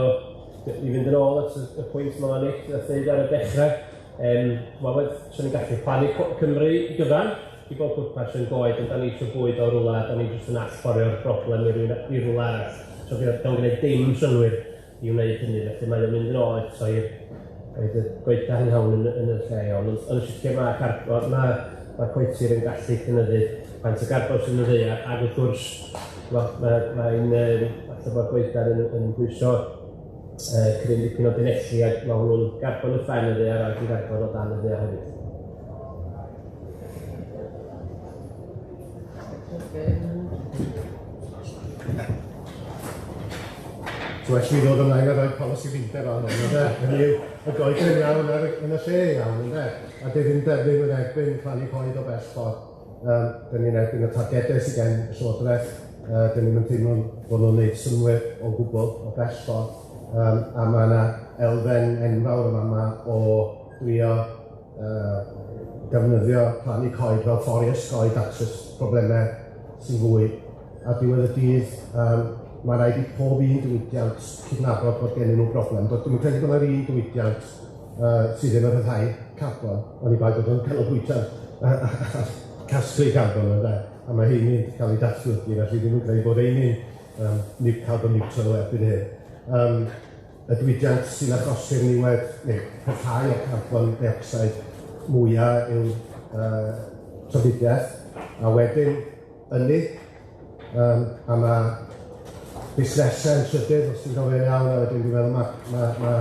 I fynd yn ôl at y pwynt mae Nick nath ddeud ar y dechrau, swn i'n gallu plannu Cymru i gyfan, i bob pwrpas yn goed, ond da ni eisiau bwyd o rwla, da ni jyst yn allforio'r broblem i rwla arall. So dwi'n gwneud dim synnwyr i wneud hynny, felly mae'n mynd yn ôl eto i'r goedan iawn yn y lle iawn. Ond yn sicr mae coetir yn gallu cynyddu faint o garbon sy'n y ddaear, ac wrth gwrs mae'n falle bod goedan yn pwyso cryn dipyn o dynelli, ac mae hwnnw'n garbon uwchben y ddaear ac yn garbon o dan y ddaear hefyd. So well mi ddod ymlaen a rhoi polisi undeb arno, ynde? Hynny yw, y goeden iawn yn y lle iawn, ynde? A dydd undeb ddim yn erbyn plannu coed o bell ffordd. Dyn ni'n erbyn y targedau sydd gen y Llywodraeth, dyn ni'n teimlo bod nhw'n gwneud synnwyr o gwbl o bell ffordd. A mae yna elfen enfawr yma o drio defnyddio plannu coed fel ffordd i osgoi datrys problemau sy'n fwy. A diwedd y dydd, mae rhaid i pob un diwydiant cydnabod bod gennyn nhw broblem. Dwi'n credu bod yna'r un diwydiant sydd ddim yn rhyddhau carbon, ond i bai bod o'n canolbwyntio ar casglu carbon, ynde? A mae heini'n cael ei datblygu, felly ddim yn credu bod heini'n carbon neutral erbyn hyn. Y diwydiant sy'n achosi'r niwed, neu rhyddhau o'r carbon dioxide mwyaf yw trafnidiaeth, a wedyn ynni, a mae busnesau yn trydydd, os ti'n gofyn iawn, a wedyn dwi'n meddwl mae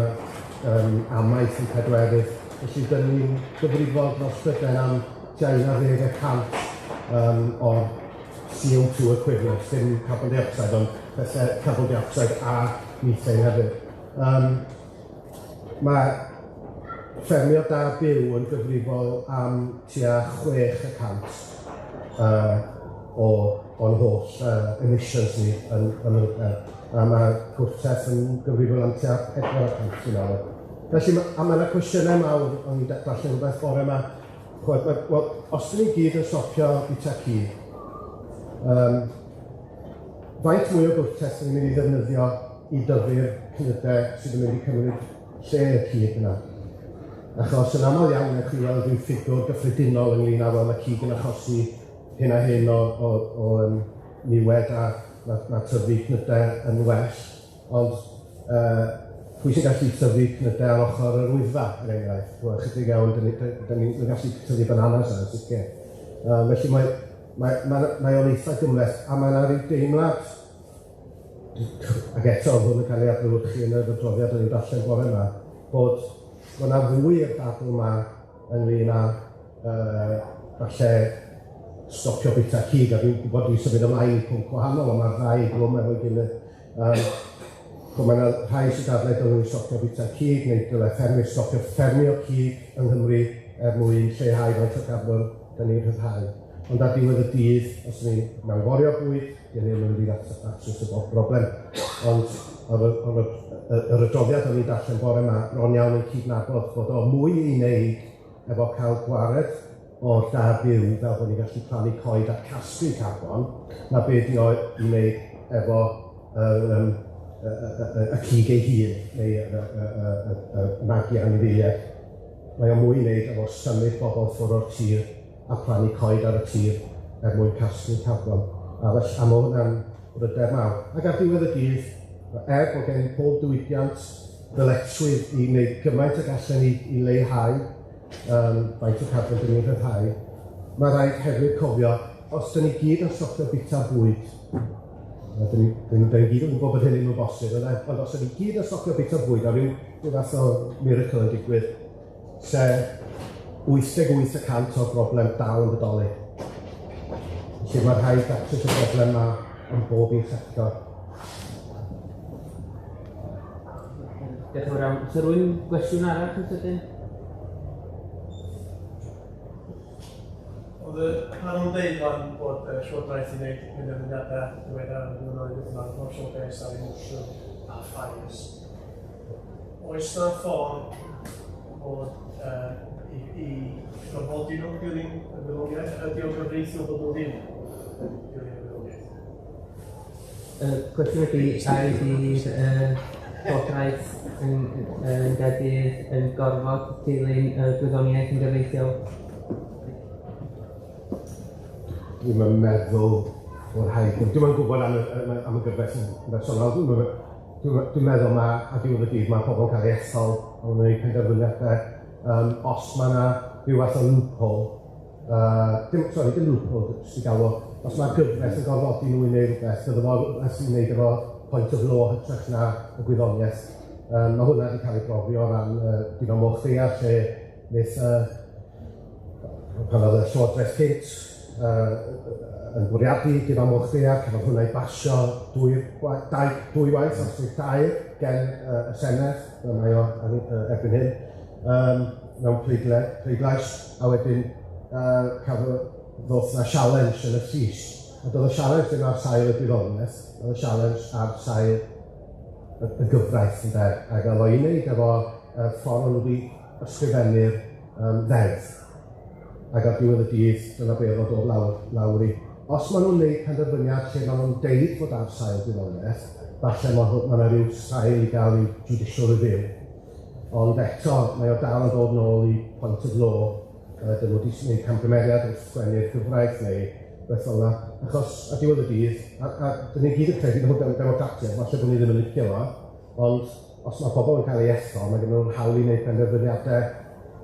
amaeth yn pedwerydd. Felly dyn ni'n gyfrifol dros Brydain am tua 11% o'r CO2 equivalent, dim carbon dioxide, ond pethau carbon dioxide a methane hefyd. Mae ffermio da byw yn gyfrifol am tua 6% o'n holl emissions ni yn a mae cwrtaith yn gyfrifol am tua 4% dwi'n meddwl. Felly, a mae yna cwestiynau mawr o'n i'n darllen rhywbeth bore yma. Wel, os dyn ni gyd yn stopio bwyta cig, faint mwy o gwrtaith sy'n mynd i ddefnyddio i dyfu'r cnydau sydd yn mynd i cymryd lle y cig yna? Achos yn aml iawn, ewch chi weld rhyw ffigwr gyffredinol ynglyn â, wel, mae cig yn achosi hyn a hyn o niwed a mae tyfu cnydau yn well, ond pwy sy'n gallu tyfu cnydau ar ochr yr Wyddfa, er enghraifft? Wel, chydig iawn, dyn ni'n gallu tyfu bananas yna, sicr. Felly mae o'n eitha gymhleth, a mae yna ryw deimlad, ac eto, oedd hwn yn cael ei adlewyrchu yn yr adroddiad o'n i'n darllen bore yma, bod yna fwy i'r dadl yma ynglyn â falle stopio bwyta cig, a dwi'n gwybod dwi'n symud ymlaen i pwnc gwahanol, ond mae'r ddau glwm efo'i gilydd. Mae yna rhai sy'n dadlau dylwn ni stopio bwyta cig, neu dylai ffermwyr stopio ffermio cig yng Nghymru er mwyn lleihau faint o garbon da ni'n rhyddhau. Ond ar diwedd y dydd, os ni'n mewnforio bwyd, dyn ni'n mynd i ddatrys y broblem. Ond yr adroddiad o'n i'n darllen bore yma, bron iawn yn cydnabod bod o mwy i wneud efo cael gwared o'r da byw fel bod ni'n gallu plannu coed a casglu carbon, na be di o i wneud efo y cig ei hun, neu y magu anifeiliaid. Mae o mwy i wneud efo symud bobl ffwrdd o'r tir a plannu coed ar y tir er mwyn casglu carbon. A felly, a ma' hwnna'n bryder mawr. Ac ar diwedd y dydd, er bod gen pob diwydiant ddyletswydd i wneud gymaint y gallen ni i leihau faint o carbon dyn ni'n rhyddhau, mae rhaid hefyd cofio, os dyn ni gyd yn stopio bwyta bwyd, dyn ni gyd yn gwybod bod hyn ddim yn bosib, ond os dyn ni gyd yn stopio bwyta bwyd, a rhyw fath o miracle yn digwydd, se 88% o'r broblem dal yn bodoli. Felly mae rhaid datrys y broblem yma yn bob un sector. Diolch yn fawr iawn. Oes 'na rywun gwestiwn arall yn sydyn? Oedd y panel yn deud fan bod y Llywodraeth i wneud penderfyniadau diweddar yn y blynyddoedd yma, commercial based ar emotion a fires. Oes na ffordd bod i gorfodi nhw'n dilyn y wyddoniaeth? Ydy o'n gyfreithiol bod nhw ddim yn dilyn y wyddoniaeth? Y cwestiwn ydy, a ydy'r Llywodraeth yn Gaerdydd yn gorfod dilyn y gwyddoniaeth yn gyfreithiol? Dwi'm yn meddwl bod rhaid. Dwi'm yn gwybod am y gyfraith yn bersonol. Dwi'n meddwl ma' ar diwedd y dydd ma' pobl yn cael eu ethol a maen nhw'n gwneud penderfyniadau. Os mae yna rhyw fath o loophole, dim, sori, dim loophole, jyst i galw o, os mae'r gyfraith yn gorfodi nhw i wneud rhywbeth, bydde fo rhywbeth i wneud efo point of law hytrach na y gwyddoniaeth. Mae hwnna wedi cael ei brofi o ran difa moch daear, lle wnaeth, pan oedd y Llywodraeth cynt yn bwriadu difa moch daear, cafodd hwnna ei basio dwy waith, os nid tair, gen y Senedd, fel mae o erbyn hyn, mewn pleidlais, a wedyn cafodd ddoth na challenge yn y llys. A doedd y challenge ddim ar sail y gwyddoniaeth, oedd y challenge ar sail y gyfraith, ynde? Ac oedd o i wneud efo y ffordd o'n nhw wedi ysgrifennu'r ddeddf. Ac ar diwedd y dydd, dyna be oedd o'n dod lawr i. Os maen nhw'n gwneud penderfyniad lle maen nhw'n deud fod ar sail gwyddoniaeth, falle ma' 'na ryw sail i gael ryw judicial review. Ond eto, mae o dal yn dod nôl i point of law, dyn nhw wedi gwneud camgymeriad wrth sgwennu'r gyfraith neu beth fel yna. Achos ar diwedd y dydd, a dyn ni gyd yn credu mewn democratiaeth, falle bod ni ddim yn licio fo, ond os mae pobl yn cael ei ethol, mae gen nhw'n hawl i wneud penderfyniadau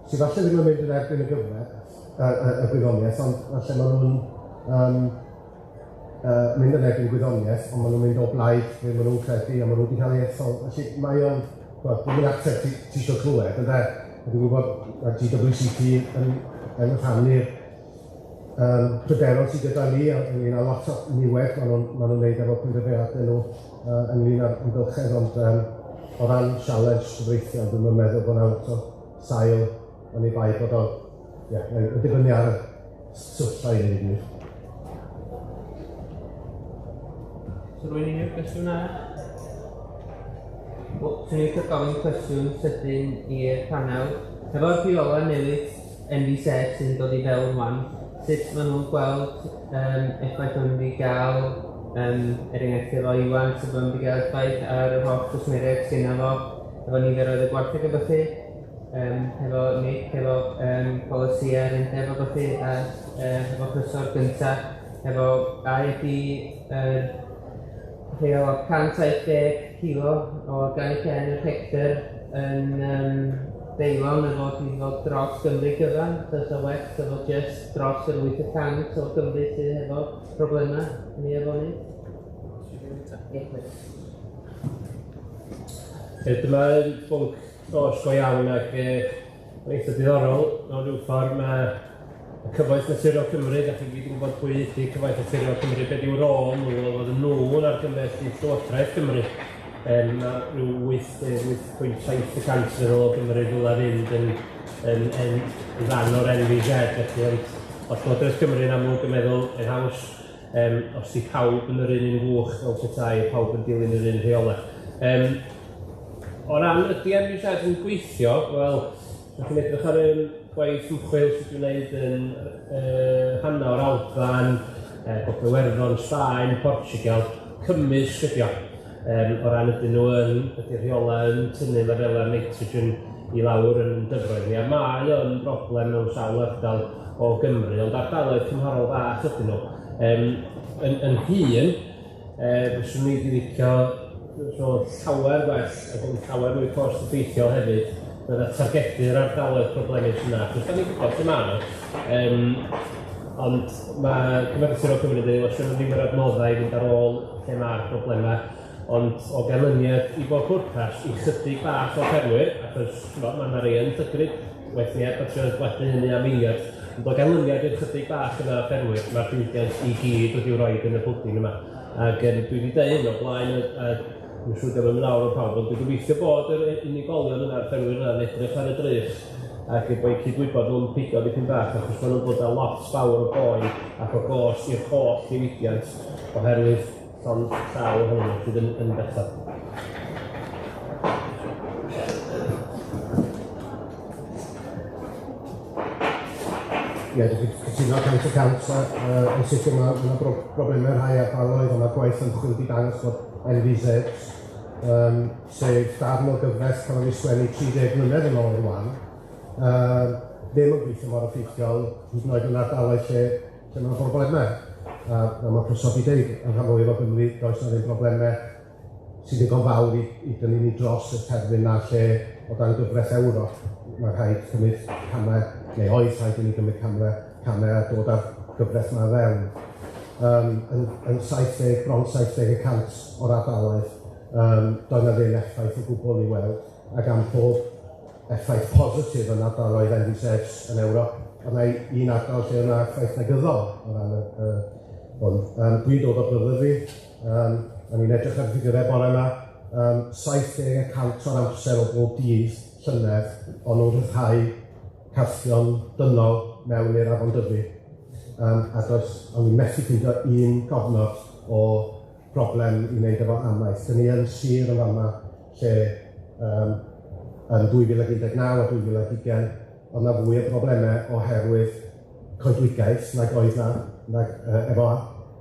sydd falle ddim yn mynd yn erbyn y gyfraith, y gwyddoniaeth, ond falle maen nhw'n mynd yn erbyn gwyddoniaeth, ond maen nhw'n mynd o blaid be maen nhw'n credu, a maen nhw wedi cael ei ethol. Felly mae o'n, wel, ddim yn ateb ti isio clywed, ynde? A dwi'n gwybod mae GWCT yn rhannu'r pryderon sydd gyda ni ynglyn â lot o niwed maen nhw'n wneud efo penderfyniadau nhw ynglyn â'r amgylchedd, ond o ran sialens gyfreithiol, dwi'm yn meddwl bod 'na lot o sail oni bai bod o, ie, mae'n dibynnu ar y sefyllfa i ddweud y gwir. So rwy'n unrhyw gwestiwn arall? Wel, swn i'n licio gofyn cwestiwn sydyn i'r panel. Efo'r rheolau newydd NVZ sy'n dod i fewn wan, sut maen nhw'n gweld effaith o'n mynd i gael, er enghraifft efo Iwan, sut maen nhw'n mynd i gael effaith ar yr holl gwsmeriaid sgynna fo, efo niferoedd y gwartheg a felly, hefo Nick, efo polisïau'r undeb a felly, a hefo Prysor gynta, efo a ydi rheol 170 kilo o organic N yr hectar yn deilon efo i fod dros Gymru gyfan, fysa well efo just dros yr 8% o Gymru sydd efo problemau yn ei afonydd. Dyma bwnc dos go iawn ac mae'n eitha diddorol mewn rhyw ffordd. Mae y Cyfoeth Naturiol Cymru, da chi gyd yn gwybod pwy ydy Cyfoeth Naturiol Cymru, beth yw'r rôl nhw, oedd nhw'n argymell i Llywodraeth Cymru. Mae rhyw 8.7% feddwl o Gymru ddylai fynd yn rhan o'r NVZ, felly, ond os Llywodraeth Cymru yn amlwg yn meddwl yn haws, os di pawb yn yr un fwch fel petai, pawb yn dilyn yr un rheolau. O ran ydy NVZ yn gweithio, wel, os chi'n edrych ar y gwaith ymchwil sydd wedi wneud yn rhannau o'r Alban, Gogledd Iwerddon, Sbaen, Portugal, cymysg ydi o. O ran ydyn nhw yn, ydy'r rheolau yn tynnu lefelau nitrogen i lawr yn dyfroedd ni. A mae o'n broblem mewn sawl ardal o Gymru, ond ardaloedd cymharol fach ydyn nhw. Yn hun, fyswn i wedi licio so llawer well ac yn llawer mwy cost effeithiol hefyd, bydda targedu'r ardaloedd problemus yna, achos da ni'n gwybod lle maen nhw. Ond mae Cyfoeth Naturiol Cymru yn dweud, os ddim yr adnoddau i fynd ar ôl lle mae'r problemau, ond o ganlyniad i bob pwrpas, i chydig bach o ffermwyr, achos mae yna rei yn llygru, waeth ni heb trio gwadu hynny am eiliad, ond o ganlyniad i'r chydig bach yna o ffermwyr, mae'r diwydiant i gyd wedi'w roid yn y pwdin yma. Ac dwi wedi deud hyn o blaen, a dwi'n siŵr ddim yn mynd lawr o pawb, ond dwi'n gobeithio bod yr unigolion yna, yr ffermwyr yna, yn edrych ar y drych ac eu bod cydwybod nhw'n pigo dipyn bach, achos maen nhw'n bod â lot fawr o boen ac o gost i'r holl ddiwydiant oherwydd llond llaw ohonyn nhw sydd yn bethau. Ie, dwi'n cytuno 100%, yn sicr mae yna broblemau rhai ardaloedd, ond mae'r gwaith ymchwil wedi dangos bod NVZ sef darn o gyfraith cafodd ei sgwennu 30 mlynedd yn ôl rŵan, ddim yn gweithio mor effeithiol, hyd yn oed yn ardaloedd lle mae 'na broblemau. A fel ma' Prysor 'di deud, yn rhan fwyaf o Gymru, does 'na ddim broblemau sydd ddigon fawr i dynnu ni dros y terfyn 'na lle o dan gyfraith Ewrop mae rhaid cymryd camau, neu oedd rhaid i ni gymryd camau a dod â'r gyfraith 'ma fewn. Yn 70, bron 70% o'r ardaloedd, doedd 'na ddim effaith o gwbl i weld, ac am pob effaith positif yn ardaloedd NDZs yn Ewrop, oedd 'na un ardal lle oedd 'na effaith negyddol o ran y hwn. Dwi'n dod o Brydydd fi, o'n i'n edrych ar y ffigurau bore yma, 70% o'r amser o bob dydd llynedd o'n nhw'n rhyddhau carthion dynol mewn i'r Afon Dyfi. A does, o'n i'n methu ffeindio un gofnod o broblem i wneud efo amaeth. Dyn ni yn sir yn fama lle yn 2019 a 2020 oedd 'na fwy o broblemau oherwydd coedwigaeth nag oedd 'na nag efo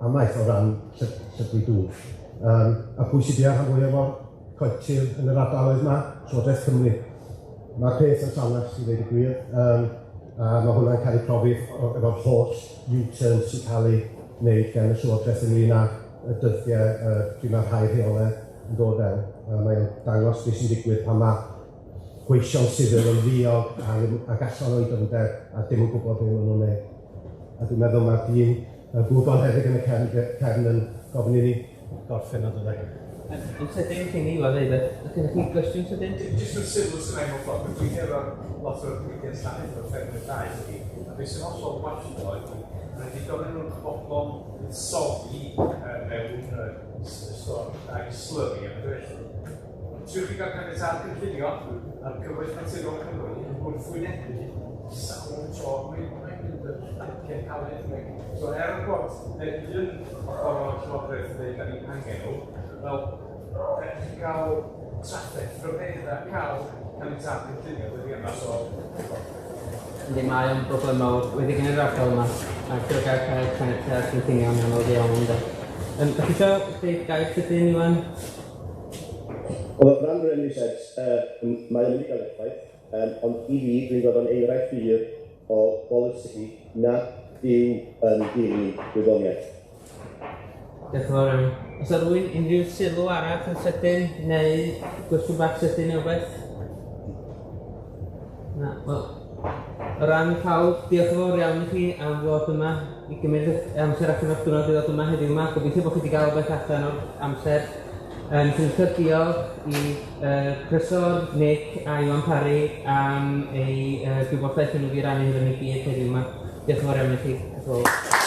amaeth o ran llygru dŵr. A pwy sydd 'di rhan fwyaf o'r coetir yn yr ardaloedd 'ma? Llywodraeth Cymru. Mae'r peth yn llanast i ddweud y gwir, a mae hwnna'n cael ei profi efo'r holl U-turn sy'n cael ei wneud gan y Llywodraeth ynglyn â y dyddiau pryd mae rhai rheolau yn dod fewn. Mae'n dangos beth sy'n digwydd pan mae gweision sifil yn ddiog ac allan o'i dyfnder a dim yn gwybod beth maen nhw'n wneud. A dwi'n meddwl mae'r dyn y gŵr bonheddig yn y cefn yn gofyn i ni gorffen o dyna. Yn sydyn cyn i Iwan ddeud, ydych chi'n gwestiwn sydyn? Jyst yn sylw sy'n ei mewn ffordd, dwi'n efo lot o'r diwydiant llaeth o'r ffermwyr llaeth ydi, a beth sy'n hollol wallgo ydi, mae wedi gofyn nhw'n bobl buddsoddi mewn dau slyri a beth felly. Triwch chi gael caniatâd cynllunio a'r Cyfoeth Naturiol Cymru yn gwrthwynebu sawl tro, mae'n mynd yn acen caled. So er bod un ochr o'r Llywodraeth yn dweud da ni'n angen nhw, wel, da chi'n cael trafferth rhyfedd a cael caniatâd cynllunio dyddiau yma, so... Yndi, mae o'n broblem mawr wedi gen i'r ardal yma, a trio gael cael caniatâd cynllunio yn anodd iawn, ynde. Dach chi isio deud gair sydyn, Iwan? Wel, o ran yr NHS, mae o'n mynd i gael effaith, ond i fi, dwi'n gweld o'n enghraifft byr o bolisi nad yw yn dilyn gwyddoniaeth. Diolch yn fawr iawn. Oes 'na rywun unrhyw sylw arall yn sydyn, neu gwestiwn bach sydyn neu wbeth? Na, wel, o ran pawb, diolch yn fawr iawn i chi am fod yma i gymryd eich amser allan o'ch diwrnod i ddod yma heddiw yma. Gobeithio bod chi wedi gael rhywbeth allan o'r amser. Dwi'n licio diolch i Prysor, Nick a Iwan Parry am eu gwybodaeth nhw wedi rannu hefo ni gyd heddiw yma. Diolch yn fawr iawn i chi. Diolch yn fawr.